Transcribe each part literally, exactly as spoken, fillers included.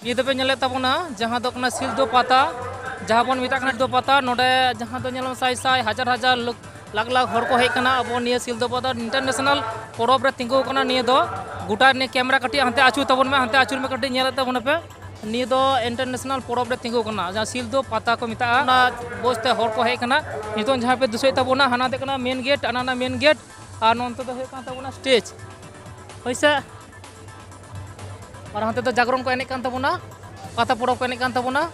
ᱱᱤᱭᱟᱹ ᱫᱚᱯᱮ ᱧᱮᱞᱮᱫ ᱛᱟᱵᱚᱱᱟ, ᱡᱟᱦᱟᱸ ᱫᱚ ᱠᱟᱱᱟ ᱥᱤᱞᱫᱟᱹ ᱯᱟᱛᱟ, ᱡᱟᱦᱟᱸ ᱵᱚᱱ ᱢᱮᱛᱟᱜ ᱠᱟᱱᱟ ᱥᱤᱞᱫᱟᱹ ᱯᱟᱛᱟ᱾ ᱱᱚᱰᱮ ᱡᱟᱦᱟᱸ ᱫᱚ ᱧᱮᱞᱚᱜ ᱥᱟᱭ ᱥᱟᱭ, ᱦᱟᱡᱟᱨ ᱦᱟᱡᱟᱨ, ᱞᱟᱠᱷ, ᱞᱟᱠᱷ ᱞᱟᱠᱷ ᱦᱚᱲ ᱠᱚ ᱦᱮᱡ ᱠᱟᱱᱟ ᱟᱵᱚ ᱱᱤᱭᱟᱹ ᱥᱤᱞᱫᱟᱹ ᱯᱟᱛᱟ ᱤᱱᱴᱟᱨᱱᱮᱥᱱᱟᱞ ᱯᱚᱨᱚᱵᱽ ᱨᱮ ᱛᱤᱸᱜᱩ ᱟᱠᱟᱱᱟ᱾ ᱱᱤᱭᱟᱹ ᱫᱚ ᱜᱚᱴᱟ ᱱᱤᱭᱟᱹ ᱠᱮᱢᱮᱨᱟ ᱠᱟᱹᱴᱤᱡ ᱦᱟᱱᱛᱮ ᱟᱹᱪᱩᱨ ᱛᱟᱵᱚᱱ ᱢᱮ, ᱦᱟᱱᱛᱮ ᱟᱹᱪᱩᱨ ᱢᱮ, ᱠᱟᱹᱴᱤᱡ ᱧᱮᱞᱮᱫ ᱛᱟᱵᱚᱱᱟᱯᱮ᱾ ᱱᱤᱭᱟᱹ ᱫᱚ ᱤᱱᱴᱟᱨᱱᱮᱥᱱᱟᱞ ᱯᱚᱨᱚᱵᱽ ᱨᱮ ᱛᱤᱸᱜᱩ ᱟᱠᱟᱱᱟ, ᱡᱟᱦᱟᱸ ᱥᱤᱞᱫᱟᱹ ᱯᱟᱛᱟ ᱠᱚ ᱢᱮᱛᱟᱜᱼᱟ᱾ ᱚᱱᱟ ᱵᱚᱡᱽ ᱛᱮ ᱦᱚᱲ ᱠᱚ ᱦᱮᱡ ᱠᱟᱱᱟ᱾ ᱱᱤᱛᱚᱜ ᱡᱟᱦᱟᱸ ᱯᱮ ᱫᱤᱥᱟᱹᱭᱮᱫ ᱛᱟᱵᱚᱱᱟ, ᱦᱟᱱᱟ ᱫᱚ ᱠᱟᱱᱟ ᱢᱮᱱ ᱜᱮᱴ, ᱦᱟᱱᱟ ᱚᱱᱟ ᱢᱮᱱ ᱜᱮᱴ, ᱟᱨ ᱱᱚᱱᱛᱮ ᱫᱚ ᱦᱩᱭᱩᱜ ᱠᱟᱱ ᱛᱟᱵᱚᱱᱟ ᱥᱴᱮᱡᱽ᱾ ᱦᱳᱭ ᱥᱮ? ᱟᱨ ᱦᱟᱱᱛᱮ ᱫᱚ ᱡᱟᱜᱽᱨᱚᱱ ᱠᱚ ᱮᱱᱮᱡ ᱠᱟᱱ ᱛᱟᱵᱚᱱᱟ, ᱯᱟᱛᱟ ᱯᱚᱨᱚᱵᱽ ᱠᱚ ᱮᱱᱮᱡ ᱠᱟᱱ ᱛᱟᱵᱚᱱᱟ᱾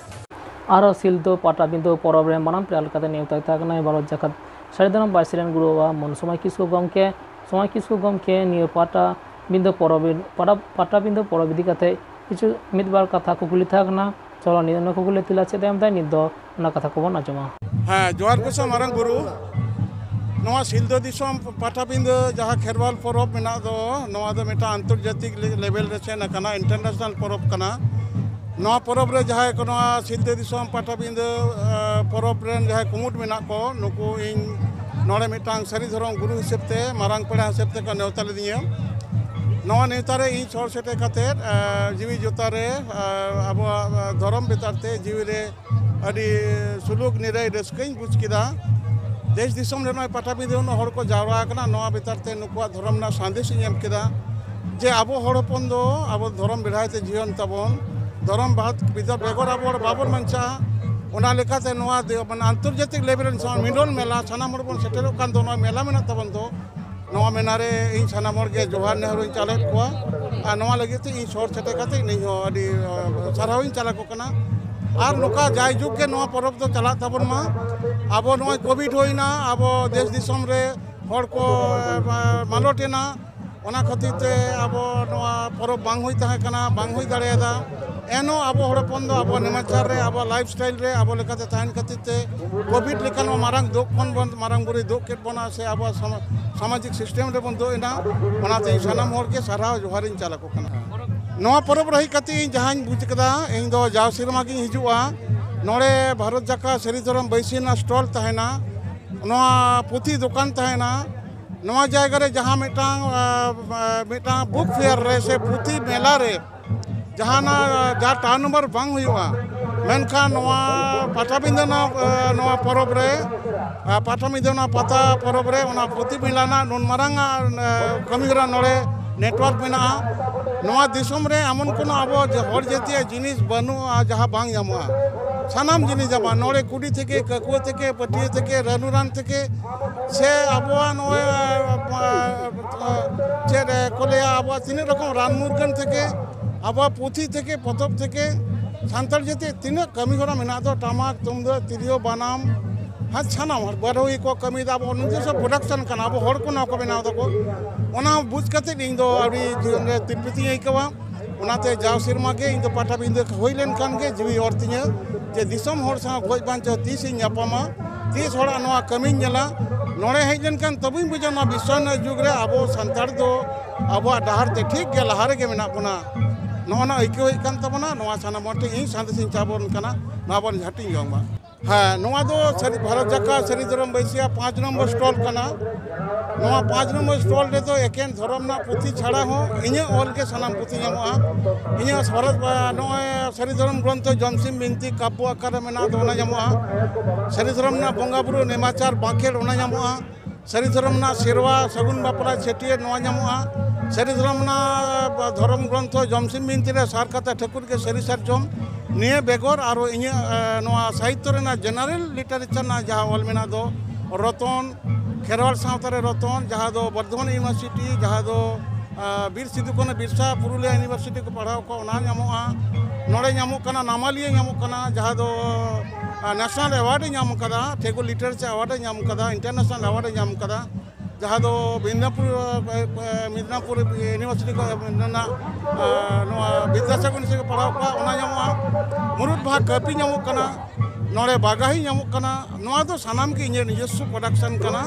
ᱟᱨᱚ ᱥᱤᱞᱫᱟᱹ ᱯᱟᱴᱟᱵᱤᱸᱫᱟᱹ ᱯᱚᱨᱚᱵᱽ ᱨᱮ ᱢᱟᱨᱟᱝ ᱯᱮᱲᱟ ᱞᱮᱠᱟᱛᱮ ᱱᱮᱣᱛᱟ ᱛᱟᱦᱮᱸ ᱠᱟᱱᱟᱭ ᱵᱷᱟᱨᱚᱛ ᱡᱟᱠᱟᱛ ᱥᱟᱹᱨᱤ ᱫᱷᱚᱨᱚᱢ ᱵᱟᱭᱥᱤ ᱨᱮᱱ ᱜᱩᱨᱩ ᱵᱟᱵᱟ ᱢᱚᱱ ᱥᱚᱢᱟᱭ ᱠᱤᱥᱠᱩ ᱜᱚᱢᱠᱮ᱾ ᱥᱚᱢᱟᱭ ᱠᱤᱥᱠᱩ ᱜᱚᱢᱠᱮ ᱱᱤᱭᱟᱹ ᱯᱟᱴᱟᱵᱤᱸᱫᱟᱹ ᱯᱚᱨᱚᱵᱽ, ᱯᱟᱴᱟ-, ᱯᱟᱴᱟᱵᱤᱸᱫᱟᱹ ᱯᱚᱨᱚᱵᱽ ᱤᱫᱤ ᱠᱟᱛᱮ ᱠᱤᱪᱷᱩ ᱢᱤᱫ ᱵᱟᱨ ᱠᱟᱛᱷᱟ ᱠᱩᱠᱞᱤ ᱛᱟᱦᱮᱸ ᱠᱟᱱᱟ᱾ ᱪᱚᱞᱚ, ᱱᱤᱭᱟᱹ ᱚᱱᱟ ᱠᱩᱠᱞᱤ ᱛᱮᱞᱟ ᱪᱮᱫ ᱮ ᱮᱢ ᱮᱫᱟ, ᱱᱤᱛ ᱫᱚ ᱚᱱᱟ ᱠᱟᱛᱷᱟ ᱠᱚᱵᱚᱱ ᱟᱸᱡᱚᱢᱟ᱾ ᱦᱮᱸ, ᱡᱚᱦᱟᱨ ᱜᱮ ᱥᱮ ᱢᱟᱨᱟᱝ ᱵᱩᱨᱩ᱾ ᱱᱚᱣᱟ ᱥᱤᱞᱫᱟᱹ ᱫᱤᱥᱚᱢ ᱯᱟᱴᱟᱵᱤᱸᱫᱟᱹ ᱡᱟᱦᱟᱸ ᱠᱷᱮᱨᱣᱟᱞ ᱯᱚᱨᱚᱵᱽ ᱢᱮᱱᱟᱜ ᱫᱚ, ᱱᱚᱣᱟ ᱫᱚ ᱢᱤᱫᱴᱟᱝ ᱟᱱᱛᱚᱨᱡᱟᱛᱤᱠ ᱞᱮ-, ᱞᱮᱵᱮᱞ ᱨᱮ ᱥᱮᱱ ᱟᱠᱟᱱᱟ, ᱤᱱᱴᱟᱨᱱᱮᱥᱱᱟᱞ ᱯᱚᱨᱚᱵᱽ ᱠᱟᱱᱟ᱾ ᱱᱚᱣᱟ ᱯᱚᱨᱚᱵᱽ ᱨᱮ ᱡᱟᱦᱟᱸᱭ ᱠᱚ ᱱᱚᱣᱟ ᱥᱤᱞᱫᱟᱹ ᱫᱤᱥᱚᱢ ᱯᱟᱴᱟᱵᱤᱸᱫᱟᱹ, ᱮ, ᱯᱚᱨᱚᱵᱽ ᱨᱮᱱ ᱡᱟᱦᱟᱸᱭ ᱠᱩᱢᱩᱴ ᱢᱮᱱᱟᱜ ᱠᱚ, ᱱᱩᱠᱩ ᱤᱧ ᱱᱚᱰᱮ ᱢᱤᱫᱴᱟᱝ ᱥᱟᱹᱨᱤ ᱫᱷᱚᱨᱚᱢ ᱜᱩᱨᱩ ᱦᱤᱥᱟᱹᱵ ᱛᱮ, ᱢᱟᱨᱟᱝ ᱯᱮᱲᱟ ᱦᱤᱥᱟᱹᱵ ᱛᱮᱠᱚ ᱱᱮᱣᱛᱟ ᱞᱤᱫᱤᱧᱟ᱾ ᱱᱚᱣᱟ ᱱᱮᱣᱛᱟ ᱨᱮ ᱤᱧ ᱥᱚᱦᱚᱨ ᱥᱮᱴᱮᱨ ᱠᱟᱛᱮᱫ, ᱮ, ᱡᱤᱣᱤ ᱡᱚᱛᱟ ᱨᱮ, ᱮ, ᱟᱵᱚᱣᱟᱜ, ᱮ, ᱫᱷᱚᱨᱚᱢ ᱵᱮᱯᱟᱨ ᱛᱮ ᱡᱤᱣᱤ ᱨᱮ ᱟᱹᱰᱤ ᱥᱩᱞᱩᱠ ᱱᱤᱨᱟᱹᱭ ᱨᱟᱹᱥᱠᱟᱹᱧ ᱵᱩᱡᱽ ᱠᱮᱫᱟ᱾ ᱫᱮᱥ ᱫᱤᱥᱚᱢ ᱨᱮ ᱱᱚᱜᱼᱚᱭ ᱯᱟᱴᱟᱵᱤᱸᱫᱟᱹ ᱩᱱᱟᱹᱜ ᱦᱚᱲ ᱠᱚ ᱡᱟᱣᱨᱟ ᱟᱠᱟᱱᱟ, ᱱᱚᱣᱟ ᱵᱮᱯᱟᱨ ᱛᱮ ᱱᱩᱠᱩᱣᱟᱜ ᱫᱷᱚᱨᱚᱢ ᱨᱮᱱᱟᱜ ᱥᱟᱸᱫᱮᱥ ᱤᱧ ᱮᱢ ᱠᱮᱫᱟ ᱡᱮ ᱟᱵᱚ ᱦᱚᱲ ᱦᱚᱯᱚᱱ ᱫᱚ ᱟᱵᱚ ᱫᱷᱚᱨᱚᱢ ᱵᱮᱲᱦᱟᱭ ᱛᱮ ᱡᱤᱭᱚᱱ ᱛᱟᱵᱚᱱ, ᱫᱷᱚᱨᱚᱢ ᱵᱟᱫ ᱵᱮᱜᱚᱨ ᱟᱵᱚ ᱦᱚᱲ ᱵᱟᱵᱚᱱ ᱵᱟᱧᱪᱟᱜᱼᱟ᱾ ᱚᱱᱟ ᱞᱮᱠᱟᱛᱮ ᱱᱚᱣᱟ ᱫᱮ-, ᱢᱟᱱᱮ ᱟᱱᱛᱚᱨᱡᱟᱛᱤᱠ ᱞᱮᱵᱮᱞ ᱨᱮᱱ ᱥᱟᱶ ᱢᱤᱞᱚᱱ ᱢᱮᱞᱟ, ᱥᱟᱱᱟᱢ ᱦᱚᱲ ᱵᱚᱱ ᱥᱮᱴᱮᱨᱚᱜ ᱠᱟᱱ ᱫᱚ, ᱱᱚᱣᱟ ᱢᱮᱞᱟ ᱢᱮᱱᱟᱜ ᱛᱟᱵᱚᱱ ᱫᱚ, ᱱᱚᱣᱟ ᱢᱮᱞᱟ ᱨᱮ ᱤᱧ ᱥᱟᱱᱟᱢ ᱦᱚᱲ ᱜᱮ ᱡᱚᱦᱟᱨ ᱱᱮᱦᱚᱨᱤᱧ ᱪᱟᱞᱮᱫ ᱠᱚᱣᱟ᱾ ᱟᱨ ᱱᱚᱣᱟ ᱞᱟᱹᱜᱤᱫ ᱛᱮ ᱤᱧ ᱥᱚᱦᱚᱨ ᱥᱮᱴᱮᱨ ᱠᱟᱛᱮ ᱤᱧ ᱦᱚᱸ ᱟᱹᱰᱤ, ᱟ, ᱥᱟᱨᱦᱟᱣᱤᱧ ᱪᱟᱞ ᱟᱠᱚ ᱠᱟᱱᱟ᱾ ᱟᱨ ᱱᱚᱝᱠᱟ ᱡᱟᱭᱡᱩᱜᱽ ᱜᱮ ᱱᱚᱣᱟ ᱯᱚᱨᱚᱵᱽ ᱫᱚ ᱪᱟᱞᱟᱜ ᱛᱟᱵᱚᱱ ᱢᱟ᱾ ᱟᱵᱚ ᱱᱚᱜᱼᱚᱭ ᱠᱳᱵᱷᱤᱰ ᱦᱩᱭᱱᱟ, ᱟᱵᱚ ᱫᱮᱥ ᱫᱤᱥᱚᱢ ᱨᱮ ᱦᱚᱲ ᱠᱚ, ᱟ, ᱢᱟᱞᱚᱴ ᱮᱱᱟ, ᱚᱱᱟ ᱠᱷᱟᱹᱛᱤᱨ ᱛᱮ ᱟᱵᱚ ᱱᱚᱣᱟ ᱯᱚᱨᱚᱵᱽ ᱵᱟᱝ ᱦᱩᱭ ᱛᱟᱦᱮᱸ ᱠᱟᱱᱟ, ᱵᱟᱝ ᱦᱩᱭ ᱫᱟᱲᱮᱭᱟᱫᱟ᱾ ᱮᱱᱦᱚᱸ ᱟᱵᱚ ᱦᱚᱲ ᱦᱚᱯᱚᱱ ᱫᱚ ᱟᱵᱚᱣᱟᱜ ᱱᱮᱢᱟᱪᱟᱨ ᱨᱮ, ᱟᱵᱚᱣᱟᱜ ᱞᱟᱭᱤᱯᱷ ᱥᱴᱟᱭᱤᱞ ᱨᱮ ᱟᱵᱚ ᱞᱮᱠᱟᱛᱮ ᱛᱟᱦᱮᱱ ᱠᱷᱟᱹᱛᱤᱨ ᱛᱮ ᱠᱳᱵᱷᱤᱰ ᱞᱮᱠᱟᱱ ᱱᱚᱣᱟ ᱢᱟᱨᱟᱝ ᱫᱩᱜ ᱠᱷᱚᱱ ᱵᱚᱱ, ᱢᱟᱨᱟᱝ ᱵᱩᱨᱩᱭ ᱫᱩᱜ ᱠᱮᱫ ᱵᱚᱱᱟ, ᱥᱮ ᱟᱵᱚᱣᱟᱜ ᱥᱚᱢᱟ-, ᱥᱟᱢᱟᱡᱤᱠ ᱥᱤᱥᱴᱮᱢ ᱨᱮᱵᱚᱱ ᱫᱩᱜ ᱮᱱᱟ᱾ ᱚᱱᱟᱛᱮ ᱤᱧ ᱥᱟᱱᱟᱢ ᱦᱚᱲ ᱜᱮ ᱥᱟᱨᱦᱟᱣ ᱡᱚᱦᱟᱨᱤᱧ ᱪᱟᱞ ᱟᱠᱚ ᱠᱟᱱᱟ᱾ ᱱᱚᱣᱟ ᱯᱚᱨᱚᱵᱽ ᱨᱮ ᱦᱮᱡ ᱠᱟᱛᱮ ᱤᱧ ᱡᱟᱦᱟᱸᱧ ᱵᱩᱡᱽ ᱠᱮᱫᱟ, ᱤᱧ ᱫᱚ ᱡᱟᱣ ᱥᱮᱨᱢᱟ ᱜᱤᱧ ᱦᱤᱡᱩᱜᱼᱟ᱾ ᱱᱚᱰᱮ ᱵᱷᱟᱨᱚᱛ ᱡᱟᱠᱟᱛ ᱥᱟᱹᱨᱤ ᱫᱷᱚᱨᱚᱢ ᱵᱟᱹᱭᱥᱤ ᱨᱮᱱᱟᱜ ᱥᱴᱚᱞ ᱛᱟᱦᱮᱱᱟ, ᱱᱚᱣᱟ ᱯᱩᱛᱷᱤ ᱫᱚᱠᱟᱱ ᱛᱟᱦᱮᱱᱟ᱾ ᱱᱚᱣᱟ ᱡᱟᱭᱜᱟ ᱨᱮ ᱡᱟᱦᱟᱸ ᱢᱤᱫᱴᱟᱝ, ᱟ, ᱟ, ᱢᱤᱫᱴᱟᱝ ᱵᱩᱠ ᱯᱷᱮᱭᱟᱨ ᱨᱮ ᱥᱮ ᱯᱩᱛᱷᱤ ᱢᱮᱞᱟ ᱨᱮ ᱡᱟᱦᱟᱱᱟᱜ ᱡᱟ ᱴᱟᱨᱱ ᱳᱵᱷᱟᱨ ᱵᱟᱝ ᱦᱩᱭᱩᱜᱼᱟ, ᱢᱮᱱᱠᱷᱟᱱ ᱱᱚᱣᱟ ᱯᱟᱴᱟᱵᱤᱸᱫᱟᱹ ᱨᱮᱱᱟᱜ, ᱮ, ᱱᱚᱣᱟ ᱯᱚᱨᱚᱵᱽ ᱨᱮ, ᱮ, ᱯᱟᱴᱟᱵᱤᱸᱫᱟᱹ ᱨᱮᱱᱟᱜ ᱯᱟᱛᱟ ᱯᱚᱨᱚᱵᱽ ᱨᱮ ᱚᱱᱟ ᱯᱩᱛᱷᱤ ᱢᱮᱞᱟ ᱨᱮᱱᱟᱜ ᱱᱩᱱ ᱢᱟᱨᱟᱝ ᱟᱜ, ᱮ, ᱠᱟᱹᱢᱤ ᱦᱚᱨᱟ ᱱᱚᱰᱮ ᱱᱮᱴᱣᱟᱨᱠ ᱢᱮᱱᱟᱜᱼᱟ᱾ ᱱᱚᱣᱟ ᱫᱤᱥᱚᱢ ᱨᱮ ᱮᱢᱚᱱ ᱠᱳᱱᱳ ᱟᱵᱚ ᱡᱮ ᱦᱚᱲ ᱡᱟᱹᱛᱤᱭᱟᱜ ᱡᱤᱱᱤᱥ ᱵᱟᱹᱱᱩᱜᱼᱟ ᱡᱟᱦᱟᱸ ᱵᱟᱝ ᱧᱟᱢᱚᱜᱼᱟ᱾ ᱥᱟᱱᱟᱢ ᱡᱤᱱᱤᱥ ᱧᱟᱢᱚᱜᱼᱟ᱾ ᱱᱚᱰᱮ ᱠᱩᱰᱤ ᱛᱷᱮᱠᱮ, ᱠᱟᱹᱠᱷᱩᱣᱟᱹ ᱛᱷᱮᱠᱮ, ᱯᱟᱹᱴᱭᱟᱹ ᱛᱷᱮᱠᱮ, ᱨᱟᱹᱱᱩ ᱨᱟᱱ ᱛᱷᱮᱠᱮ, ᱥᱮ ᱟᱵᱚᱣᱟᱜ ᱱᱚᱜᱼᱚᱭ, ᱮ, ᱪᱮᱫ ᱠᱚ ᱞᱟᱹᱭᱟ, ᱟᱵᱚᱣᱟᱜ ᱛᱤᱱᱟᱹᱜ ᱨᱚᱠᱚᱢ ᱨᱟᱱ ᱢᱩᱨᱜᱟᱹᱱ ᱛᱷᱮᱠᱮ, ᱟᱵᱚᱣᱟᱜ ᱯᱩᱛᱷᱤ ᱛᱷᱮᱠᱮ, ᱯᱚᱛᱚᱵ ᱛᱷᱮᱠᱮ, ᱥᱟᱱᱛᱟᱲ ᱡᱟᱹᱛᱤ ᱛᱤᱱᱟᱹᱜ ᱠᱟᱹᱢᱤ ᱦᱚᱨᱟ ᱢᱮᱱᱟᱜ ᱫᱚ, ᱴᱟᱢᱟᱠ, ᱛᱩᱢᱫᱟᱹᱜ, ᱛᱤᱨᱭᱳ, ᱵᱟᱱᱟᱢ, ᱦᱮᱸ, ᱥᱟᱱᱟᱢ ᱦᱚᱲ ᱵᱟᱰᱚᱦᱤ ᱠᱚ ᱠᱟᱹᱢᱤᱭᱮᱫᱟ᱾ ᱟᱵᱚ ᱱᱤᱡᱮᱥᱥᱚ ᱯᱨᱚᱰᱟᱠᱥᱚᱱ ᱠᱟᱱᱟ, ᱟᱵᱚ ᱦᱚᱲ ᱠᱚ ᱱᱚᱣᱟ ᱠᱚ ᱵᱮᱱᱟᱣ ᱫᱟᱠᱚ᱾ ᱚᱱᱟ ᱵᱩᱡᱽ ᱠᱟᱛᱮ ᱤᱧ ᱫᱚ ᱟᱹᱰᱤ ᱡᱤᱭᱚᱱ ᱨᱮ ᱛᱤᱨᱯᱤᱛᱤᱧ ᱟᱹᱭᱠᱟᱹᱣᱟ᱾ ᱚᱱᱟᱛᱮ ᱡᱟᱣ ᱥᱮᱨᱢᱟ ᱜᱮ ᱤᱧ ᱫᱚ ᱯᱟᱴᱟᱵᱤᱸᱫᱟᱹ ᱦᱩᱭ ᱞᱮᱱᱠᱷᱟᱱ ᱜᱮ ᱡᱤᱣᱤ ᱚᱨ ᱛᱤᱧᱟᱹ, ᱡᱮ ᱫᱤᱥᱚᱢ ᱦᱚᱲ ᱥᱟᱶ ᱜᱚᱡ ᱵᱟᱧᱪᱟᱣ ᱛᱤᱥ ᱤᱧ ᱧᱟᱯᱟᱢᱟ, ᱛᱤᱥ ᱦᱚᱲᱟᱜ ᱱᱚᱣᱟ ᱠᱟᱹᱢᱤᱧ ᱧᱮᱞᱟ᱾ ᱱᱚᱰᱮ ᱦᱮᱡ ᱞᱮᱱᱠᱷᱟᱱ ᱛᱚᱵᱮᱧ ᱵᱩᱡᱟ ᱱᱚᱣᱟ ᱵᱤᱥᱥᱟᱭᱚᱱ ᱨᱮᱱᱟᱜ ᱡᱩᱜᱽ ᱨᱮ ᱟᱵᱚ ᱥᱟᱱᱛᱟᱲ ᱫᱚ ᱟᱵᱚᱣᱟᱜ ᱰᱟᱦᱟᱨ ᱛᱮ ᱴᱷᱤᱠ ᱜᱮ ᱞᱟᱦᱟ ᱨᱮᱜᱮ ᱢᱮᱱᱟᱜ ᱵᱚᱱᱟ᱾ ᱱᱚᱜᱼᱚ ᱱᱟ ᱟᱹᱭᱠᱟᱹᱣ ᱦᱮᱡ ᱠᱟᱱ ᱛᱟᱵᱚᱱᱟ᱾ ᱱᱚᱣᱟ ᱥᱟᱱᱟᱢ ᱦᱚᱲ ᱴᱷᱮᱱ ᱤᱧ ᱥᱟᱸᱫᱮᱥ ᱤᱧ ᱪᱟᱞ ᱟᱵᱚᱱ ᱠᱟᱱᱟ, ᱱᱚᱣᱟ ᱵᱚᱱ ᱦᱟᱹᱴᱤᱧ ᱡᱚᱝ ᱢᱟ᱾ ᱦᱮᱸ, ᱱᱚᱣᱟ ᱫᱚ ᱥᱟᱹᱨᱤ ᱵᱷᱟᱨᱚᱛ ᱡᱟᱠᱟᱛ ᱥᱟᱹᱨᱤ ᱫᱷᱚᱨᱚᱢ ᱵᱟᱹᱭᱥᱤᱭᱟᱜ ᱯᱟᱸᱪ ᱱᱚᱢᱵᱚᱨ ᱥᱴᱚᱞ ᱠᱟᱱᱟ᱾ ᱱᱚᱣᱟ ᱯᱟᱸᱪ ᱱᱚᱢᱵᱚᱨ ᱥᱴᱚᱞ ᱨᱮᱫᱚ ᱮᱠᱮᱱ ᱫᱷᱚᱨᱚᱢ ᱨᱮᱱᱟᱜ ᱯᱩᱛᱷᱤ ᱪᱷᱟᱲᱟ ᱦᱚᱸ ᱤᱧᱟᱹᱜ ᱚᱞ ᱜᱮ ᱥᱟᱱᱟᱢ ᱯᱩᱛᱷᱤ ᱧᱟᱢᱚᱜᱼᱟ᱾ ᱤᱧᱟᱹᱜ ᱥᱚᱨᱚᱥ, ᱱᱚᱜᱼᱚᱭ ᱥᱟᱹᱨᱤ ᱫᱷᱚᱨᱚᱢ ᱜᱨᱚᱱᱛᱷᱚ ᱡᱚᱢᱥᱤᱢ ᱵᱤᱱᱛᱤ ᱠᱟᱵᱽᱵᱚ ᱟᱠᱟᱨ ᱨᱮ ᱢᱮᱱᱟᱜ ᱫᱚ, ᱚᱱᱟ ᱧᱟᱢᱚᱜᱼᱟ᱾ ᱥᱟᱹᱨᱤ ᱫᱷᱚᱨᱚᱢ ᱨᱮᱱᱟᱜ ᱵᱚᱸᱜᱟ ᱵᱩᱨᱩ ᱱᱮᱢᱟᱪᱟᱨ ᱵᱟᱸᱠᱷᱮᱲ, ᱚᱱᱟ ᱧᱟᱢᱚᱜᱼᱟ᱾ ᱥᱟᱹᱨᱤ ᱫᱷᱚᱨᱚᱢ ᱨᱮᱱᱟᱜ ᱥᱮᱨᱣᱟ, ᱥᱟᱹᱜᱩᱱ ᱵᱟᱯᱞᱟ, ᱪᱷᱟᱹᱴᱭᱟᱹᱨ, ᱱᱚᱣᱟ ᱧᱟᱢᱚᱜᱼᱟ᱾ ᱥᱟᱹᱨᱤ ᱫᱷᱚᱨᱚᱢ ᱨᱮᱱᱟᱜ ᱫᱷᱚᱨᱚᱢ ᱜᱨᱚᱱᱛᱷᱚ ᱡᱚᱢᱥᱤᱢ ᱵᱤᱱᱛᱤ ᱨᱮ ᱥᱟᱨ ᱠᱟᱛᱷᱟ ᱴᱷᱟᱹᱠᱩᱨ ᱜᱮ ᱥᱟᱹᱨᱤ ᱥᱟᱨᱡᱚᱢ᱾ ᱱᱤᱭᱟᱹ ᱵᱮᱜᱚᱨ ᱟᱨᱚ ᱤᱧᱟᱹᱜ, ᱮ, ᱱᱚᱣᱟ ᱥᱟᱦᱤᱛᱛᱚ ᱨᱮᱱᱟᱜ ᱡᱮᱱᱟᱨᱮᱞ ᱞᱤᱴᱟᱨᱮᱪᱟᱨ ᱨᱮᱱᱟᱜ ᱡᱟᱦᱟᱸ ᱚᱞ ᱢᱮᱱᱟᱜ ᱫᱚ, ᱨᱚᱛᱚᱱ, ᱠᱷᱮᱨᱣᱟᱞ ᱥᱟᱶᱛᱟ ᱨᱮ ᱨᱚᱛᱚᱱ, ᱡᱟᱦᱟᱸ ᱫᱚ ᱵᱚᱨᱫᱷᱚᱢᱟᱱ ᱤᱭᱩᱱᱤᱵᱷᱟᱨᱥᱤᱴᱤ, ᱡᱟᱦᱟᱸ ᱫᱚ, ᱮ, ᱵᱤᱨ ᱥᱤᱫᱩ ᱠᱟᱹᱱᱦᱩ ᱵᱤᱨᱥᱟ ᱯᱩᱨᱩᱞᱤᱭᱟ ᱤᱭᱩᱱᱤᱵᱷᱟᱨᱥᱤᱴᱤ ᱠᱚ ᱯᱟᱲᱦᱟᱣ ᱠᱚᱣᱟ, ᱚᱱᱟ ᱧᱟᱢᱚᱜᱼᱟ᱾ ᱱᱚᱰᱮ ᱧᱟᱢᱚᱜ ᱠᱟᱱᱟ, ᱱᱟᱢᱟᱞᱤᱭᱟᱹ ᱧᱟᱢᱚᱜ ᱠᱟᱱᱟ, ᱡᱟᱦᱟᱸ ᱫᱚ, ᱮ, ᱱᱮᱥᱱᱟᱞ ᱮᱣᱟᱨᱰ ᱮ ᱧᱟᱢ ᱠᱟᱫᱟ, ᱴᱷᱮᱜᱩᱨ ᱞᱤᱴᱟᱨᱮᱪᱟᱨ ᱮᱣᱟᱨᱰ ᱮ ᱧᱟᱢ ᱠᱟᱫᱟ, ᱤᱱᱴᱟᱨᱱᱮᱥᱱᱟᱞ ᱮᱣᱟᱨᱰ ᱮ ᱧᱟᱢ ᱠᱟᱫᱟ᱾ ᱡᱟᱦᱟᱸ ᱫᱚ ᱢᱤᱫᱱᱟᱯᱩᱨ, ᱮ, ᱮ, ᱢᱤᱫᱱᱟᱯᱩᱨ ᱤᱭᱩᱱᱤᱵᱷᱟᱨᱥᱤᱴᱤ ᱠᱷᱚᱱ ᱨᱮᱱᱟᱜ, ᱮ, ᱱᱚᱣᱟ ᱵᱤᱫᱽᱫᱟᱥᱟᱜᱚᱨ ᱤᱭᱩᱱᱤᱵᱷᱟᱨᱥᱤᱴᱤ ᱠᱚ ᱯᱟᱲᱦᱟᱣ ᱠᱚᱣᱟ, ᱚᱱᱟ ᱧᱟᱢᱚᱜᱼᱟ᱾ ᱢᱩᱨᱩᱫ ᱵᱟᱦᱟ ᱠᱟᱹᱯᱤ ᱧᱟᱢᱚᱜ ᱠᱟᱱᱟ, ᱱᱚᱰᱮ ᱵᱟᱜᱟᱦᱤ ᱧᱟᱢᱚᱜ ᱠᱟᱱᱟ᱾ ᱱᱚᱣᱟ ᱫᱚ ᱥᱟᱱᱟᱢ ᱜᱮ ᱤᱧᱟᱹᱜ ᱱᱤᱡᱚᱥᱥᱚ ᱯᱨᱚᱰᱟᱠᱥᱚᱱ ᱠᱟᱱᱟ᱾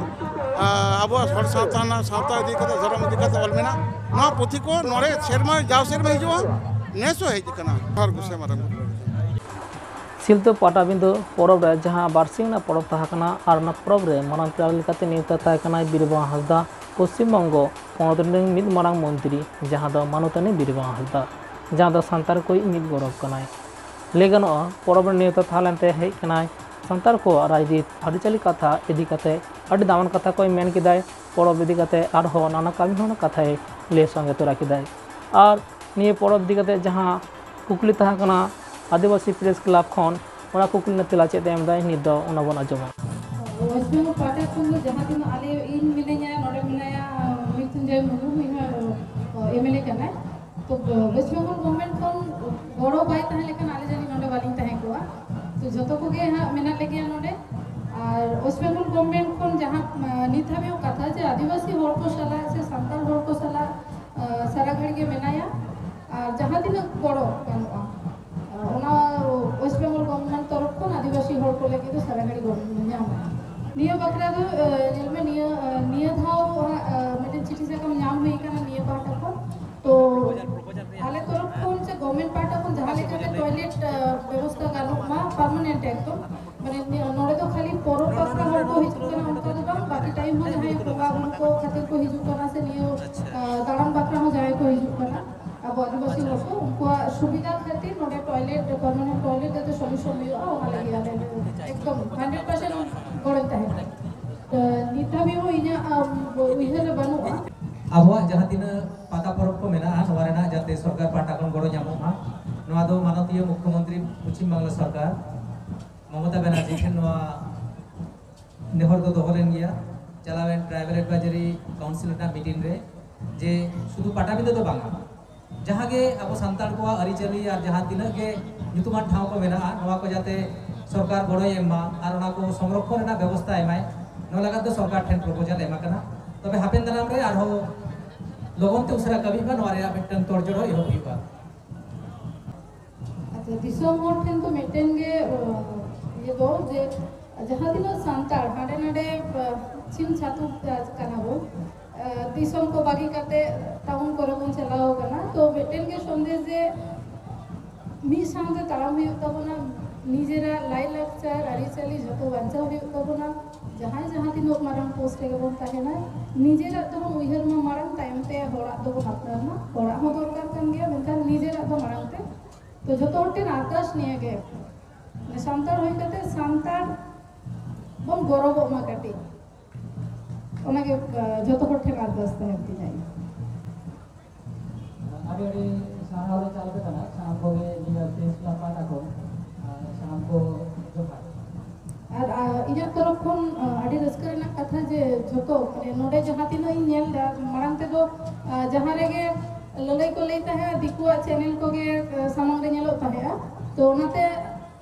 ᱮ, ᱟᱵᱚᱣᱟᱜ ᱦᱚᱲ ᱥᱟᱶᱛᱟ ᱨᱮᱱᱟᱜ, ᱥᱟᱶᱛᱟ ᱤᱫᱤ ᱠᱟᱛᱮ, ᱫᱷᱚᱨᱚᱢ ᱤᱫᱤ ᱠᱟᱛᱮ ᱚᱞ ᱢᱮᱱᱟᱜ ᱱᱚᱣᱟ ᱯᱩᱛᱷᱤ ᱠᱚ ᱱᱚᱰᱮ ᱥᱮᱨᱢᱟ, ᱡᱟᱣ ᱥᱮᱨᱢᱟ ᱦᱤᱡᱩᱜᱼᱟ, ᱱᱮᱥ ᱦᱚᱸ ᱦᱮᱡ ᱟᱠᱟᱱᱟ᱾ ᱡᱚᱦᱟᱨ ᱜᱚᱸᱥᱟᱭ ᱢᱟᱨᱟᱝ ᱵᱩᱨᱩ᱾ ᱥᱤᱞᱫᱟᱹ ᱯᱟᱴᱟᱵᱤᱸᱫᱟᱹ ᱯᱚᱨᱚᱵᱽ ᱨᱮ ᱡᱟᱦᱟᱸ ᱵᱟᱨᱥᱤᱧ ᱨᱮᱱᱟᱜ ᱯᱚᱨᱚᱵᱽ ᱛᱟᱦᱮᱸ ᱠᱟᱱᱟ ᱟᱨ ᱚᱱᱟ ᱯᱚᱨᱚᱵᱽ ᱨᱮ ᱢᱟᱨᱟᱝ ᱯᱮᱲᱟ ᱞᱮᱠᱟᱛᱮ ᱱᱮᱣᱛᱟ ᱛᱟᱦᱮᱸ ᱠᱟᱱᱟᱭ ᱵᱤᱨᱵᱟᱦᱟ ᱦᱟᱸᱥᱫᱟ, ᱯᱚᱥᱪᱤᱢ ᱵᱚᱝᱜᱚ ᱯᱚᱱᱚᱛ ᱨᱮᱱ ᱢᱤᱫ ᱢᱟᱨᱟᱝ ᱢᱚᱱᱛᱨᱤ, ᱡᱟᱦᱟᱸ ᱫᱚ ᱢᱟᱱᱚᱛᱟᱱᱤ ᱵᱤᱨᱵᱟᱦᱟ ᱦᱟᱸᱥᱫᱟ᱾ ᱡᱟᱦᱟᱸ ᱫᱚ ᱥᱟᱱᱛᱟᱲ ᱠᱚᱭᱤᱡ ᱢᱤᱫ ᱜᱚᱨᱚᱵᱽ ᱠᱟᱱᱟᱭ᱾ ᱞᱟᱹᱭ ᱜᱟᱱᱚᱜᱼᱟ, ᱯᱚᱨᱚᱵᱽ ᱨᱮ ᱱᱮᱣᱛᱟ ᱛᱟᱦᱮᱸ ᱞᱮᱱᱛᱮ ᱦᱮᱡ ᱠᱟᱱᱟᱭ᱾ ᱥᱟᱱᱛᱟᱲ ᱠᱚᱣᱟᱜ ᱨᱟᱡᱽᱱᱤᱛ ᱟᱹᱨᱤᱪᱟᱹᱞᱤ ᱠᱟᱛᱷᱟ ᱤᱫᱤ ᱠᱟᱛᱮ ᱟᱹᱰᱤ ᱫᱟᱢᱟᱱ ᱠᱟᱛᱷᱟ ᱠᱚᱭ ᱢᱮᱱ ᱠᱮᱫᱟᱭ᱾ ᱯᱚᱨᱚᱵᱽ ᱤᱫᱤ ᱠᱟᱛᱮ ᱟᱨᱦᱚᱸ ᱱᱟᱱᱟ ᱠᱟᱹᱢᱤ ᱦᱚᱨᱟ ᱠᱟᱛᱷᱟᱭ ᱞᱟᱹᱭ ᱥᱚᱸᱜᱮ ᱛᱚᱨᱟ ᱠᱮᱫᱟᱭ᱾ ᱟᱨ ᱱᱤᱭᱟᱹ ᱯᱚᱨᱚᱵᱽ ᱤᱫᱤ ᱠᱟᱛᱮ ᱡᱟᱦᱟᱸ ᱠᱩᱠᱞᱤ ᱛᱟᱦᱮᱸ ᱠᱟᱱᱟ ᱟᱹᱫᱤᱵᱟᱹᱥᱤ ᱯᱨᱮᱥ ᱠᱞᱟᱵᱽ ᱠᱷᱚᱱ, ᱚᱱᱟ ᱠᱩᱠᱞᱤ ᱨᱮᱱᱟᱜ ᱛᱮᱞᱟ ᱪᱮᱫ ᱮ ᱮᱢ ᱮᱫᱟᱭ, ᱱᱤᱛ ᱫᱚ ᱚᱱᱟ ᱵᱚᱱ ᱟᱸᱡᱚᱢᱟ᱾ ᱳᱭᱮᱥᱴ ᱵᱮᱝᱜᱚᱞ ᱯᱟᱦᱴᱟ ᱠᱷᱚᱱ ᱫᱚ ᱡᱟᱦᱟᱸ ᱛᱤᱱᱟᱹᱜ ᱟᱞᱮ, ᱤᱧ ᱢᱤᱱᱟᱹᱧᱟ ᱱᱚᱰᱮ, ᱢᱮᱱᱟᱭᱟ ᱢᱨᱤᱛᱩᱧᱡᱚᱭ ᱢᱩᱨᱢᱩ, ᱩᱱᱤ ᱦᱚᱸ ᱮᱢ ᱮᱞ ᱮ ᱠᱟᱱᱟᱭ᱾ ᱛᱚ ᱳᱭᱮᱥᱴ ᱵᱮᱝᱜᱚᱞ ᱜᱚᱵᱷᱚᱨᱱᱢᱮᱱᱴ ᱠᱷᱚᱱ ᱜᱚᱲᱚ ᱵᱟᱭ ᱛᱟᱦᱮᱸ ᱞᱮᱠᱷᱟᱱ ᱟᱞᱮ ᱡᱟᱹᱱᱤᱡ ᱱᱚᱰᱮ ᱵᱟᱹᱞᱤᱧ ᱛᱟᱦᱮᱸ ᱠᱚᱜᱼᱟ᱾ ᱛᱚ ᱡᱚᱛᱚ ᱠᱚᱜᱮ ᱦᱟᱸᱜ ᱢᱮᱱᱟᱜ ᱞᱮᱜᱮᱭᱟ ᱱᱚᱰᱮ᱾ ᱟᱨ ᱳᱭᱮᱥᱴ ᱵᱮᱝᱜᱚᱞ ᱜᱚᱵᱷᱚᱨᱱᱢᱮᱱᱴ ᱠᱷᱚᱱ ᱡᱟᱦᱟᱸ, ᱟᱸ, ᱱᱤᱛ ᱦᱟᱹᱵᱤᱡ ᱦᱚᱸ ᱠᱟᱛᱷᱟ ᱡᱮ ᱟᱹᱫᱤᱵᱟᱹᱥᱤ ᱦᱚᱲ ᱠᱚ ᱥᱟᱞᱟᱜ ᱥᱮ ᱥᱟᱱᱛᱟᱲ ᱦᱚᱲ ᱠᱚ ᱥᱟᱞᱟᱜ, ᱟᱸ, ᱥᱟᱨᱟ ᱜᱷᱟᱹᱲᱤ ᱜᱮ ᱢᱮᱱᱟᱭᱟ᱾ ᱟᱨ ᱡᱟᱦᱟᱸ ᱛᱤᱱᱟᱹᱜ ᱜᱚᱲᱚ ᱜᱟᱱᱚᱜᱼᱟ, ᱟᱸ, ᱚᱱᱟ ᱳᱭᱮᱥᱴ ᱵᱮᱝᱜᱚᱞ ᱜᱚᱵᱷᱚᱨᱱᱢᱮᱱᱴ ᱛᱚᱨᱚᱯ ᱠᱷᱚᱱ ᱟᱹᱫᱤᱵᱟᱹᱥᱤ ᱦᱚᱲ ᱠᱚ ᱞᱟᱹᱜᱤᱫ ᱫᱚ ᱥᱟᱨᱟ ᱜᱷᱟᱹᱲᱤ ᱜᱚᱲᱚ ᱧᱟᱢᱚᱜᱼᱟ᱾ ᱱᱤᱭᱟᱹ ᱵᱟᱠᱷᱨᱟ ᱫᱚ, ᱟᱸ, ᱧᱮᱞ ᱢᱮ, ᱱᱤᱭᱟᱹ, ᱟᱸ, ᱱᱤᱭᱟᱹ ᱫᱷᱟᱣ ᱦᱟᱸᱜ, ᱟᱸ, ᱢᱤᱫᱴᱮᱱ ᱪᱤᱴᱷᱤ ᱥᱟᱠᱟᱢ ᱧᱟᱢ ᱦᱩᱭ ᱟᱠᱟᱱᱟ ᱱᱤᱭᱟᱹ ᱯᱟᱦᱴᱟ ᱠᱷᱚᱱ᱾ ᱛᱚ ᱟᱞᱮ ᱛᱚᱨᱚᱯ ᱠᱷᱚᱱ ᱥᱮ ᱜᱚᱵᱷᱚᱨᱱᱢᱮᱱᱴ ᱯᱟᱦᱴᱟ ᱠᱷᱚᱱ ᱡᱟᱦᱟᱸ ᱞᱮᱠᱟᱛᱮ ᱴᱚᱭᱞᱮᱴ, ᱟᱸ, ᱵᱮᱵᱚᱥᱛᱷᱟ ᱜᱟᱱᱚᱜ ᱢᱟ, ᱯᱟᱨᱢᱟᱱᱮᱱᱴ ᱮᱠᱫᱚᱢ, ᱢᱟᱱᱮ ᱱᱤᱭᱟᱹ, ᱱᱚᱰᱮ ᱫᱚ ᱠᱷᱟᱹᱞᱤ ᱯᱚᱨᱚᱵᱽ ᱵᱟᱠᱷᱨᱟ ᱦᱚᱲ ᱠᱚ ᱦᱤᱡᱩᱜ ᱠᱟᱱᱟ ᱚᱱᱠᱟ ᱫᱚ ᱵᱟᱝ, ᱵᱟᱹᱠᱤ ᱴᱟᱭᱤᱢ ᱦᱚᱸ ᱡᱟᱦᱟᱸᱭ ᱵᱚᱸᱜᱟ ᱵᱩᱨᱩ ᱠᱚ ᱠᱷᱟᱹᱛᱤᱨ ᱠᱚ ᱦᱤᱡᱩᱜ ᱠᱟᱱᱟ, ᱥᱮ ᱱᱤᱭᱟᱹ, ᱟᱸ, ᱫᱟᱬᱟᱱ ᱵᱟᱠᱷᱨᱟ ᱦᱚᱸ ᱡᱟᱦᱟᱸᱭ ᱠᱚ ᱦᱤᱡᱩᱜ ᱠᱟᱱᱟ, ᱟᱵᱚ ᱟᱹᱫᱤᱵᱟᱹᱥᱤ ᱦᱚᱲ ᱠᱚ, ᱩᱱᱠᱩᱣᱟᱜ ᱥᱩᱵᱤᱫᱷᱟ ᱠᱷᱟᱹᱛᱤᱨ ᱱᱚᱰᱮ ᱴᱚᱭᱞᱮᱴ, ᱯᱟᱨᱢᱟᱱᱮᱱᱴ ᱴᱚᱭᱞᱮᱴ ᱡᱟᱛᱮ ᱥᱚᱞᱩᱥᱚᱱ ᱦᱩᱭᱩᱜᱼᱟ, ᱚᱱᱟ ᱞᱟᱹᱜᱤᱫ ᱟᱞᱮ ᱮᱠᱫᱚᱢ ᱦᱟᱱᱰᱨᱮᱰ ᱯᱟᱨᱥᱮᱱᱴ ᱜᱚᱲᱚᱧ ᱛᱟᱦᱮᱱᱟ᱾ ᱛᱚ ᱱᱤᱛ ᱦᱟᱹᱵᱤᱡ ᱦᱚᱸ ᱤᱧᱟᱹᱜ, ᱟᱸ, ᱩᱭᱦᱟᱹᱨ ᱨᱮ ᱵᱟᱹᱱᱩᱜᱼᱟ᱾ ᱟᱵᱚᱣᱟᱜ ᱡᱟᱦᱟᱸ ᱛᱤᱱᱟᱹᱜ ᱯᱟᱛᱟ ᱯᱚᱨᱚᱵᱽ ᱠᱚ ᱢᱮᱱᱟᱜᱼᱟ, ᱱᱚᱣᱟ ᱨᱮᱱᱟᱜ ᱡᱟᱛᱮ ᱥᱚᱨᱠᱟᱨ ᱯᱟᱦᱴᱟ ᱠᱷᱚᱱ ᱜᱚᱲᱚ ᱧᱟᱢᱚᱜ ᱢᱟ, ᱱᱚᱣᱟ ᱫᱚ ᱢᱟᱱᱚᱛᱤᱭᱟᱹ ᱢᱩᱠᱷᱭᱚᱢᱚᱱᱛᱨᱤ ᱯᱚᱪᱷᱤᱢ ᱵᱟᱝᱞᱟ ᱥᱚᱨᱠᱟᱨ ᱢᱚᱢᱚᱛᱟ ᱵᱟᱱᱟᱨᱡᱤ ᱴᱷᱮᱱ ᱱᱚᱣᱟ ᱱᱮᱦᱚᱨ ᱫᱚ ᱫᱚᱦᱚ ᱞᱮᱱ ᱜᱮᱭᱟ᱾ ᱪᱟᱞᱟᱣᱮᱱ ᱴᱨᱟᱭᱵᱟᱞ ᱮᱰᱵᱷᱟᱭᱡᱟᱨᱤ ᱠᱟᱣᱩᱱᱥᱤᱞ ᱨᱮᱱᱟᱜ ᱢᱤᱴᱤᱝ ᱨᱮ, ᱡᱮ ᱥᱩᱫᱷᱩ ᱯᱟᱴᱟᱵᱤᱸᱫᱟᱹ ᱫᱚ ᱵᱟᱝᱟ, ᱡᱟᱦᱟᱸ ᱜᱮ ᱟᱵᱚ ᱥᱟᱱᱛᱟᱲ ᱠᱚᱣᱟᱜ ᱟᱹᱨᱤᱪᱟᱹᱞᱤ ᱟᱨ ᱡᱟᱦᱟᱸ ᱛᱤᱱᱟᱹᱜ ᱜᱮ ᱧᱩᱛᱩᱢᱟᱱ ᱴᱷᱟᱶ ᱠᱚ ᱢᱮᱱᱟᱜᱼᱟ, ᱱᱚᱣᱟ ᱠᱚ ᱡᱟᱛᱮ ᱥᱚᱨᱠᱟᱨ ᱜᱚᱲᱚᱭ ᱮᱢ ᱢᱟ ᱟᱨ ᱚᱱᱟ ᱠᱚ ᱥᱚᱝᱨᱚᱠᱷᱚᱱ ᱨᱮᱱᱟᱜ ᱵᱮᱵᱚᱥᱛᱷᱟ ᱮᱢᱟᱭ, ᱱᱚᱣᱟ ᱞᱟᱹᱜᱤᱫ ᱫᱚ ᱥᱚᱨᱠᱟᱨ ᱴᱷᱮᱱ ᱯᱨᱚᱯᱳᱡᱟᱞ ᱮᱢ ᱟᱠᱟᱱᱟ᱾ ᱛᱚᱵᱮ ᱦᱟᱯᱮᱱ ᱫᱟᱨᱟᱢ ᱨᱮ ᱟᱨᱦᱚᱸ ᱞᱚᱜᱚᱱ ᱛᱮ ᱩᱥᱟᱹᱨᱟ ᱠᱟᱹᱢᱤᱜ ᱢᱟ, ᱱᱚᱣᱟ ᱨᱮᱭᱟᱜ ᱢᱤᱫᱴᱟᱝ ᱛᱚᱲᱡᱚᱲ ᱦᱚᱸ ᱮᱦᱚᱵ ᱦᱩᱭᱩᱜᱼᱟ᱾ ᱟᱪᱪᱷᱟ, ᱫᱤᱥᱚᱢ ᱦᱚᱲ ᱴᱷᱮᱱ ᱫᱚ ᱢᱤᱫᱴᱮᱱ ᱜᱮ, ᱚ, ᱤᱭᱟᱹ ᱫᱚ ᱡᱮ ᱡᱟᱦᱟᱸ ᱛᱤᱱᱟᱹᱜ ᱥᱟᱱᱛᱟᱲ ᱦᱟᱸᱰᱮ ᱱᱟᱰᱮ, ᱚ, ᱪᱷᱤᱢ ᱪᱷᱟᱹᱛᱩ ᱠᱟᱱᱟ ᱵᱚᱱ, ᱚ, ᱫᱤᱥᱚᱢ ᱠᱚ ᱵᱟᱹᱜᱤ ᱠᱟᱛᱮ ᱴᱟᱣᱩᱱ ᱠᱚᱨᱮ ᱵᱚᱱ ᱪᱟᱞᱟᱣ ᱠᱟᱱᱟ, ᱛᱚ ᱢᱤᱫᱴᱮᱱ ᱜᱮ ᱥᱚᱱᱫᱮᱥ ᱡᱮ ᱢᱤᱫ ᱥᱟᱶᱛᱮ ᱛᱟᱲᱟᱢ ᱦᱩᱭᱩᱜ ᱛᱟᱵᱚᱱᱟ, ᱱᱤᱡᱮᱨᱟᱜ ᱞᱟᱭᱼᱞᱟᱠᱪᱟᱨ, ᱟᱹᱨᱤᱪᱟᱹᱞᱤ ᱡᱷᱚᱛᱚ ᱵᱟᱧᱪᱟᱣ ᱦᱩᱭᱩᱜ ᱛᱟᱵᱚᱱᱟ᱾ ᱡᱟᱦᱟᱸᱭ ᱡᱟᱦᱟᱸ ᱛᱤᱱᱟᱹᱜ ᱢᱟᱨᱟᱝ ᱯᱳᱥᱴ ᱨᱮᱜᱮ ᱵᱚᱱ ᱛᱟᱦᱮᱱᱟ, ᱱᱤᱡᱮᱨᱟᱜ ᱫᱚᱵᱚᱱ ᱩᱭᱦᱟᱹᱨ ᱢᱟ ᱢᱟᱲᱟᱝ, ᱛᱟᱭᱚᱢ ᱛᱮ ᱦᱚᱲᱟᱜ ᱫᱚᱵᱚᱱ ᱟᱯᱱᱟᱨ ᱢᱟ᱾ ᱦᱚᱲᱟᱜ ᱦᱚᱸ ᱫᱚᱨᱠᱟᱨ ᱠᱟᱱ ᱜᱮᱭᱟ, ᱢᱮᱱᱠᱷᱟᱱ ᱱᱤᱡᱮᱨᱟᱜ ᱫᱚ ᱢᱟᱲᱟᱝ ᱛᱮ᱾ ᱛᱚ ᱡᱷᱚᱛᱚ ᱦᱚᱲ ᱴᱷᱮᱱ ᱟᱨᱫᱟᱥ ᱱᱤᱭᱟᱹ ᱜᱮ, ᱢᱟᱱᱮ ᱥᱟᱱᱛᱟᱲ ᱦᱩᱭ ᱠᱟᱛᱮ ᱥᱟᱱᱛᱟᱲ ᱵᱚᱱ ᱜᱚᱨᱚᱵᱚᱜ ᱢᱟ ᱠᱟᱹᱴᱤᱡ, ᱚᱱᱟᱜᱮ ᱡᱷᱚᱛᱚ ᱦᱚᱲ ᱴᱷᱮᱱ ᱟᱨᱫᱟᱥ ᱛᱟᱦᱮᱱ ᱛᱤᱧᱟᱹ᱾ ᱟᱹᱰᱤ ᱟᱹᱰᱤ ᱥᱟᱨᱦᱟᱣ ᱞᱮ ᱪᱟᱞ ᱟᱯᱮ ᱠᱟᱱᱟ ᱥᱟᱱᱟᱢ ᱠᱚᱜᱮ ᱱᱤᱭᱟᱹ ᱯᱨᱮᱥ ᱠᱞᱟᱵᱽ ᱯᱟᱦᱴᱟ ᱠᱷᱚᱱ᱾ ᱟᱨ ᱥᱟᱱᱟᱢ ᱠᱚ ᱡᱚᱦᱟᱨ᱾ ᱟᱨ ᱤᱧᱟᱹᱜ ᱛᱚᱨᱚᱯ ᱠᱷᱚᱱ ᱟᱹᱰᱤ ᱨᱟᱹᱥᱠᱟᱹ ᱨᱮᱱᱟᱜ ᱠᱟᱛᱷᱟ ᱡᱮ ᱡᱷᱚᱛᱚ, ᱢᱟᱱᱮ, ᱱᱚᱰᱮ ᱡᱟᱦᱟᱸ ᱛᱤᱱᱟᱹᱜ ᱤᱧ ᱧᱮᱞ ᱮᱫᱟ, ᱢᱟᱲᱟᱝ ᱛᱮᱫᱚ ᱡᱟᱦᱟᱸ ᱨᱮᱜᱮ ᱞᱟᱹᱞᱟᱹᱭ ᱠᱚ ᱞᱟᱹᱭ ᱛᱟᱦᱮᱸᱫ, ᱫᱤᱠᱩᱣᱟᱜ ᱪᱮᱱᱮᱞ ᱠᱚᱜᱮ ᱥᱟᱢᱟᱝ ᱨᱮ ᱧᱮᱞᱚᱜ ᱛᱟᱦᱮᱸᱫᱼᱟ᱾ ᱛᱚ ᱚᱱᱟᱛᱮ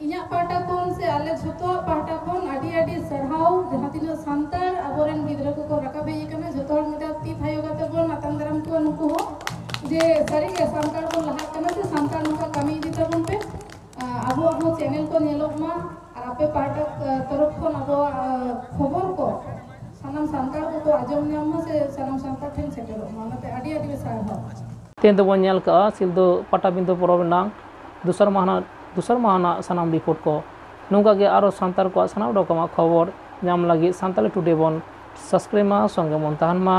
ᱤᱧᱟᱹᱜ ᱯᱟᱦᱴᱟ ᱠᱷᱚᱱ ᱥᱮ ᱟᱞᱮ ᱡᱷᱚᱛᱚᱣᱟᱜ ᱯᱟᱦᱴᱟ ᱠᱷᱚᱱ ᱟᱹᱰᱤ ᱟᱹᱰᱤ ᱥᱟᱨᱦᱟᱣ, ᱡᱟᱦᱟᱸ ᱛᱤᱱᱟᱹᱜ ᱥᱟᱱᱛᱟᱲ ᱟᱵᱚᱨᱮᱱ ᱜᱤᱫᱽᱨᱟᱹ ᱠᱚᱠᱚ ᱨᱟᱠᱟᱵ ᱦᱮᱡ ᱟᱠᱟᱱᱟ, ᱡᱷᱚᱛᱚ ᱦᱚᱲ ᱢᱤᱫ ᱫᱷᱟᱣ ᱛᱤ ᱛᱷᱟᱭᱚ ᱠᱟᱛᱮ ᱵᱚᱱ ᱟᱛᱟᱝ ᱫᱟᱨᱟᱢ ᱠᱚᱣᱟ ᱱᱩᱠᱩ ᱦᱚᱸ, ᱡᱮ ᱥᱟᱹᱨᱤᱜᱮ ᱥᱟᱱᱛᱟᱲ ᱵᱚᱱ ᱞᱟᱦᱟᱜ ᱠᱟᱱᱟ ᱥᱮ ᱥᱟᱱᱛᱟᱲ ᱱᱚᱝᱠᱟ ᱠᱟᱹᱢᱤ ᱤᱫᱤ ᱛᱟᱵᱚᱱ ᱯᱮ᱾ ᱟᱵᱚᱣᱟᱜ ᱦᱚᱸ ᱪᱮᱱᱮᱞ ᱠᱚ ᱧᱮᱞᱚᱜ ᱢᱟ ᱟᱨ ᱟᱯᱮ ᱯᱟᱦᱴᱟ ᱛᱚᱨᱚᱯ ᱠᱷᱚᱱ ᱟᱵᱚᱣᱟᱜ ᱠᱷᱚᱵᱚᱨ ᱠᱚ ᱥᱟᱱᱟᱢ ᱥᱟᱱᱛᱟᱲ ᱠᱚᱠᱚ ᱟᱸᱡᱚᱢ ᱧᱟᱢ ᱢᱟ ᱥᱮ ᱥᱟᱱᱟᱢ ᱥᱟᱱᱛᱟᱲ ᱴᱷᱮᱱ ᱥᱮᱴᱮᱨᱚᱜ ᱢᱟ᱾ ᱚᱱᱟᱛᱮ ᱟᱹᱰᱤ ᱟᱹᱰᱤ ᱥᱟᱨᱦᱟᱣ᱾ ᱛᱮᱦᱮᱧ ᱫᱚᱵᱚᱱ ᱧᱮᱞ ᱠᱟᱜᱼᱟ ᱥᱤᱞᱫᱟᱹ ᱯᱟᱴᱟᱵᱤᱸᱫᱷᱟᱹ ᱯᱚᱨᱚᱵᱽ ᱨᱮᱱᱟᱜ ᱫᱚᱥᱟᱨ ᱢᱟᱦᱟ ᱨᱮᱱᱟᱜ, ᱫᱚᱥᱟᱨ ᱢᱟᱦᱟ ᱨᱮᱱᱟᱜ ᱥᱟᱱᱟᱢ ᱨᱤᱯᱳᱨᱴ ᱠᱚ᱾ ᱱᱚᱝᱠᱟ ᱜᱮ ᱟᱨᱚ ᱥᱟᱱᱛᱟᱲ ᱠᱚᱣᱟᱜ ᱥᱟᱱᱟᱢ ᱨᱚᱠᱚᱢᱟᱜ ᱠᱷᱚᱵᱚᱨ ᱧᱟᱢ ᱞᱟᱹᱜᱤᱫ ᱥᱟᱱᱛᱟᱲᱤ ᱴᱩᱰᱮ ᱵᱚᱱ ᱥᱟᱵᱥᱠᱨᱟᱭᱤᱵ ᱢᱟ, ᱥᱚᱸᱜᱮ ᱵᱚᱱ ᱛᱟᱦᱮᱱ ᱢᱟ᱾